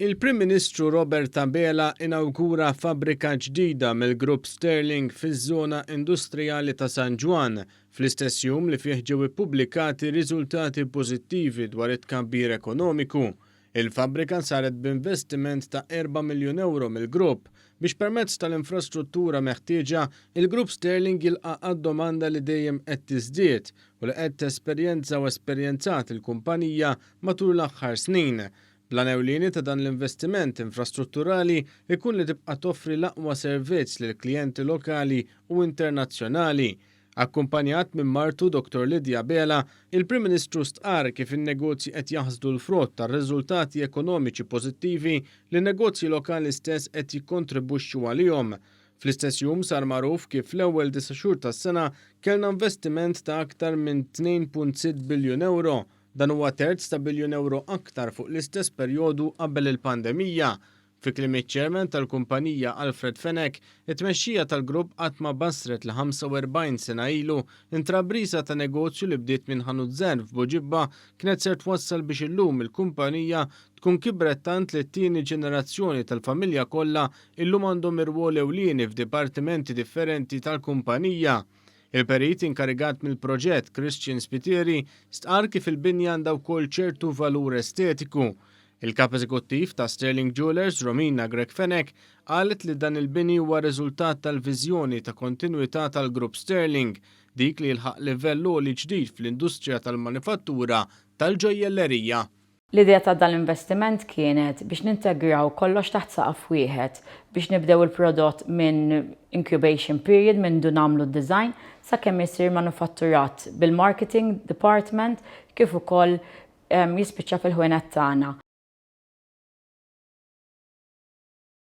Il-Prim Ministru Robert Abela inawgura fabbrika ġdida mill-Grupp Sterling fiż-żona industrijali ta' San Ġwann, fl-istess jum li fih ġew ippubblikati riżultati pożittivi dwar it-tkabbir ekonomiku. Il-fabbrika saret b'investiment ta' 4 miljun ewro mill-grupp biex permezz tal-infrastruttura meħtieġa, il-Grupp Sterling jilqa' għad-domanda li dejjem qed tiżdied u li qed tesperjenza u esperjenzat il-kumpanija matul l-aħħar snin. L-għan ewlieni ta' dan l-investiment infrastrutturali jkun li tibqa' toffri l-aqwa servizz lill-klijenti lokali u internazzjonali. Akkumpanjat minn martu Dottor Lydia Abela, il-Prim Ministru stqarr kif in-negozji qed jaħsdu l-frott tar-riżultati ekonomiċi pożittivi li n-negozji lokali stess qed jikkontribwixxu għalihom. Fl-istess jum sar magħruf kif fl-ewwel disa' xhur tas-sena kellna investiment ta' aktar minn 2.6 biljun ewro. Dan huwa terz ta' biljun ewro aktar fuq l-istess perjodu qabel il-pandemija. Fi kliem iċ-Chairman tal-kumpanija Alfred Fenech, it-tmexxija tal-grupp qatt ma bassret li 45 sena ilu, intrapriża ta' negozju li bdiet minn ħanut żgħir f'Buġibba kienet ser twassal biex illum il-kumpanija tkun kibret tant li t-tieni ġenerazzjoni tal-familja kollha illum għandhom irwol ewlieni f'dipartimenti differenti tal-kumpanija. Il-perit inkarigat mill-proġett, Christian Spiteri, stqarr kif il-binja għandha wkoll ċertu valur estetiku. Il-Kap Eżekuttiv ta' Sterling Jewellers, Romina Grech Fenech, qalet li dan il-bini huwa riżultat tal-viżjoni ta' kontinwità tal-Grupp Sterling, dik li jilħaq livell għoli ġdid fl-industrija tal-manifattura tal-ġojjellerija. L-idea ta' dan l-investiment kienet biex nintegraw kollox taħt saqaf wieħed, biex nibdew il-prodott minn incubation period, minn du nagħmlu d-design, sakemm isir manufatturat bil-marketing department kif ukoll jispiċċa fil-ħwienet tagħna.